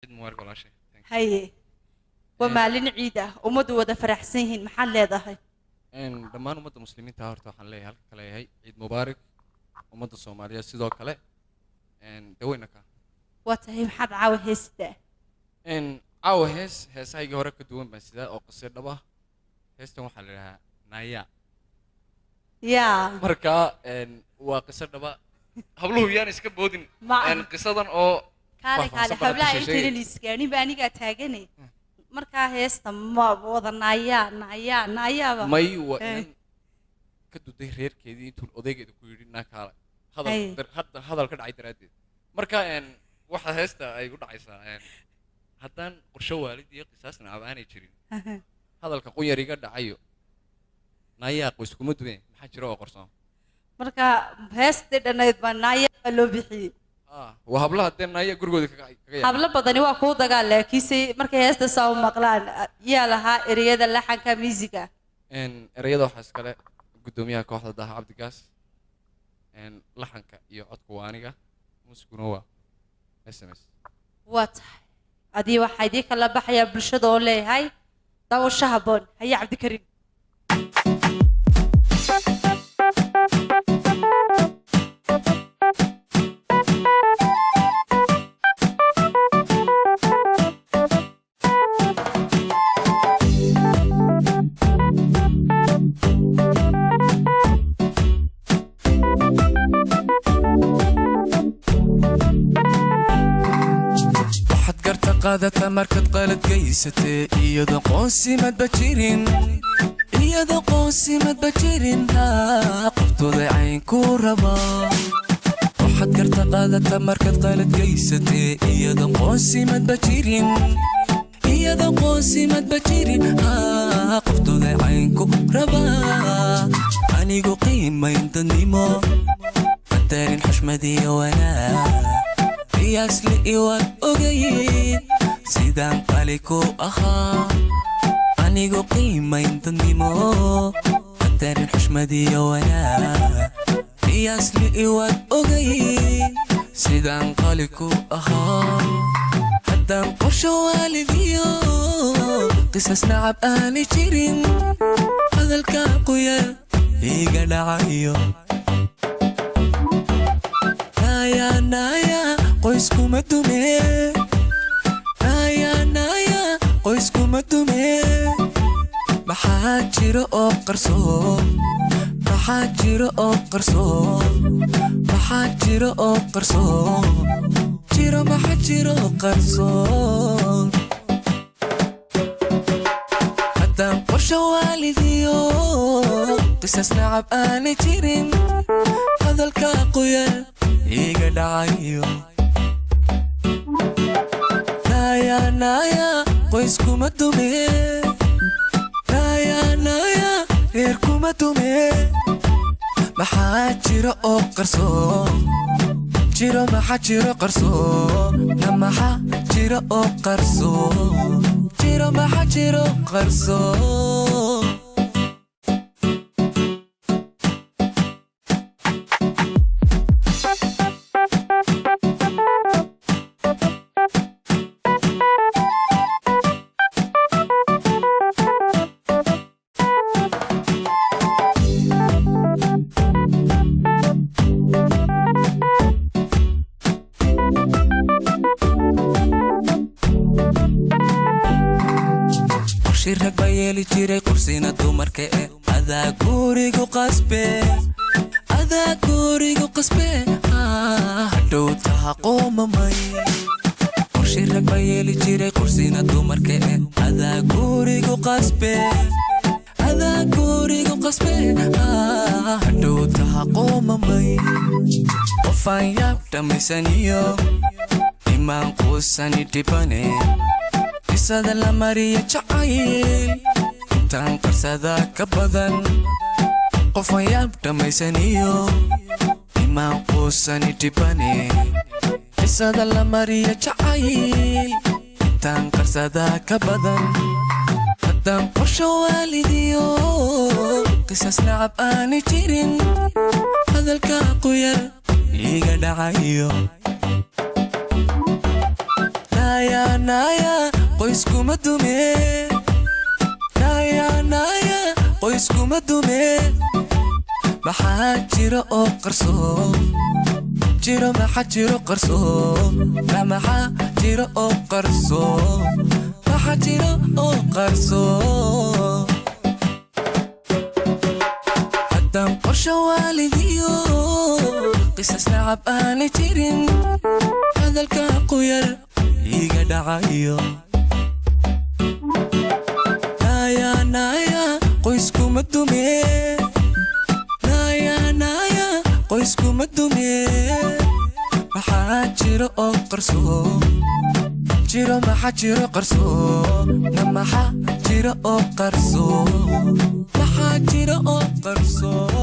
Ciid mubaarak, walaashay. Thank you. Haye, waa maalin ciid ah, ummaddu wada faraxsan yihiin, maxaad leedahay? Dhammaan ummadda muslimiinta horta waxaan leeyahay, halka kale yahay ciid mubaarak. Ummadda Soomaaliyeed sidoo kale. Daweyna ka. Waa tahay, maxaad caawa heesidaa? Caawa hees heesahaygii hore ka duwan baan sidaa oo qasir dhab ah. Heestan waxaa la idhahaa Naya. Yaa. Marka waa qiso dhaba, habluhu yaan iska boodin. Qisadan oo kaale kaale faahfaahsan baan hablaha ka sheegay. Intaynan isgaaninba anigaa taagane. Markaa heesta ma wada naayaa naayaa naayaaba? May, waa inan ka duday reerkeedii intuu odaygeeda ku yidhi naa kaale hadal hadda hadal ka dhacay daraaddeed. Marka waxa heesta ay u dhacaysaa, haddaan qorsho waalid iyo qisaas nacab aanay jirin, hadalka qunyar iga dhacayo, naayaa qoys kuma duwe, maxaa jira oo qarsoon? Marka heestii dhanayd baa naayaa baa loo bixiyey. Ah, waa hablaha dee naaya gurigooda kaga yaacay. Hablo badani waa kuu dagaal, laakiinse markay heesta saa u maqlaan. Yaa lahaa ereyada, laxanka, miisiga? Ereyada waxaa iskale guddoomiyaha kooxda Daha Cabdigaas. Laxanka iyo codku waa aniga, muusiguna waa SMS. Waa tahay, adii waxaa idii kala baxayaa bulshada oo leeyahay daawasho habboon. Haye, Cabdikariim. Waxaad garta qaadata markaad qalad geysatee, iyadoo qoonsimadba jirin, iyadoo qoonsimadba jirin, qoftooda cayn ku raba. Waxaad garta qaadata markaad qalad geysatee, iyadoo qoonsimadba jirin, iyadoo qoonsimadba jirin, qoftooda cayn ku raba. Anigu qiimayn dadnimo, qadarin xushmad iyo wanaag, qiyaasli iwaad ogayd sidaan qali ku ahaa. Anigu qiimayn dadnimo, qadarin xushmad iyo wanaag, qiyaasli iwaad ogayd sidaan qali ku ahaa. Haddaan qorsho waalidiyo qisas nacab aani jirin, hadalka qoyar iga dhacayo, naya naya qoyskuma dume, naya naya qoyskuma dume, maxaa jiro oo qarsoon? Maxaa jiro oo qarsoon? Maxaa jiro oo qarsoon jiro? Maxaa jiro qarsoon? Haddaan qorsho waalidiyo qisas nacab aani jirin, hadalka qoyan iga dhacayo, naya naya qoyskuma dume, naya naya reerkuma dume, maxaa jiro oo qarsoon jiro? Maxaa jiro qarsoon? Na maxaa jiro oo qarsoon jiro? Maxaa jiro qarsoon? Qorshi rag baa yeeli jiray, qursina dumarka e adaa gurigu qasbe, adaa gurigu qasbe, hadhow taha qoomamay. Qorshi rag baa yeeli jiray, qursina dumarka e adaa gurigu qasbe, adaa gurigu qasbe, hadhow taha qoomamay. Qofaan yaab dhammaysaniyo imaan quusani dhibane, qisada la mariya jacayl intaan qarsada ka badan. Qofaan yaab dhammaysaniyo imaan quusani dhibane, qisada la mariya jacayl intaan qarsada ka badan. Haddaan qorsho waalidiyo qisas nacab aani jirin, hadalka qoyar iga dhacayo, naya. Naya, qoyskuma dume. Naya, naya, qoyskuma dume. Maxaa jiro oo qarsoon? Jiro, maxaa jiro qarsoon? Maxaa jiro oo qarsoon? Maxaa jiro oo qarsoon? Haddaan qorshe waalidiyo qisas nacab aanay jirin, hadalka quyar iga dhacayo. Naya, naya, qoyskuma dume. Naya, naya, qoyskuma dume. Maxaa jiro oo qarsoon? Jiro, maxaa jiro qarsoon? Na maxaa jiro oo qarsoon? Maxaa jiro oo qarsoon?